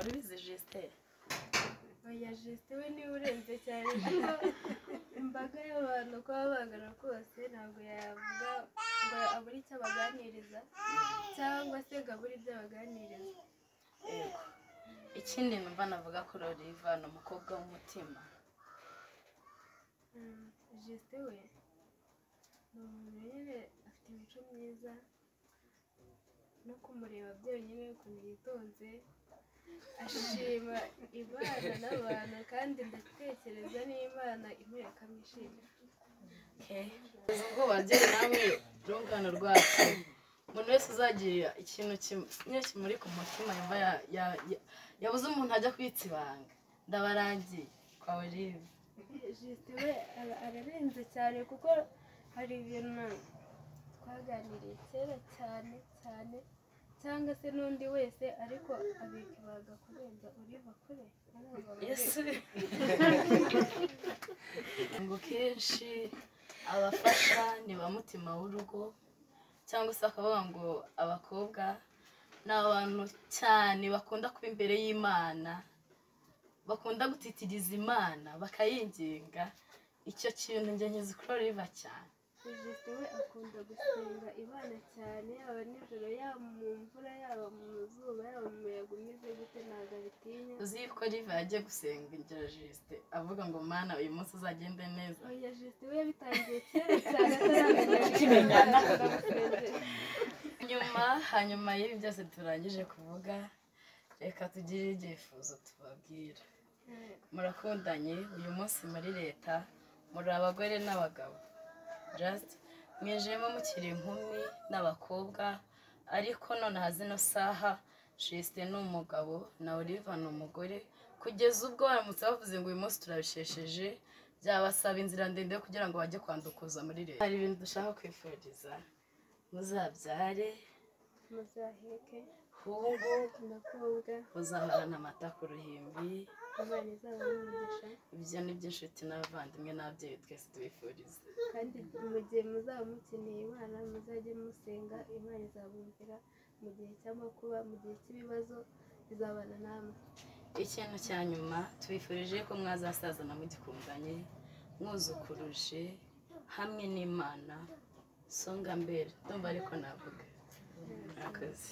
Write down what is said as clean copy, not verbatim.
Wari ubizi, Justin? Oya, Justin we niwe urenze cyane, kuko imbaga y'abantu uko baba bangana kose, ntabwo yavuga ngo abure icyo abaganiriza cyangwa se ngo abure ibyo abaganiriza. Yego. Ikindi numva navuga kuri Oliva, ni umukobwa w'umutima. Justin we ni umuntu nyine afite imico myiza, no kumureba byonyine ukuntu yitonze, ashima Imana n'abantu, kandi ndatekereza n'Imana imureka amwishimira. Ubwo babyeyi namwe rungano rwacu, umuntu wese uzagira ikintu kimwe kimuri ku mutima, yumva yabuze umuntu ajya kwitsa ibanga, ndabarangiye kwa Olive. Justin we ararenze cyane, kuko hari ibintu twaganiriye kera cyane cyane, cyangwa se n'undi wese, ariko abika ibanga kurenza Oliva kure. Yesu, ngo kenshi abafasha ni ba mutima w'urugo, cyangwa se akavuga ngo abakobwa ni abantu cyane bakunda kuba imbere y'Imana, bakunda gutitiriza Imana bakayinginga. Icyo kintu njye nkizi kuri Oliva cyane. Justin we akunda gusenga Imana cyane, yaba nijoro, yaba mu mvura, yaba mu zuba, yaba mu muyaga umeze gute, ntabwo abitinya. Uzi yuko Oliva yagiye gusenga ingira Justin avuga ngo: "Mana, uyu munsi uzagende neza." Oya, Justin we yabitangiye kera cyane ataramenya. Tukimenyana. Ndamusengera. Nyuma hanyuma y'ibi byose turangije kuvuga, reka tugire ibyifuzo tubabwira. Murakundanye, uyu munsi muri leta muri abagore n'abagabo, just mwijemo mukiri inkumi n'abakobwa, ariko nonaha zino saha Justin ni umugabo na Oliva ni umugore. Kugeza ubwo baramutse bavuze ngo uyu munsi turabishesheje, byabasaba inzira ndende yo kugira ngo bajye kwandukuza muri leta. Hari ibintu dushaka kwifuriza: muzabyare, muzaheke hungu ndakobwa, muzahorana amata ku ruhimbi. Imana izabahe umugisha. Ibyo ni byo inshuti n'abavandimwe n'ababyeyi twese tubifuriza. Kandi mu gihe muzaba mukeneye Imana, muzajye musenga, Imana izabumvira mu gihe cy'amakuba, mu gihe cy'ibibazo izabana namwe. Ikintu cya nyuma tubifurije ko mwazasazana mugikundanye, mwuzukuruje hamwe n'Imana. Songa mbere, ndumva ariko navuga. Murakoze.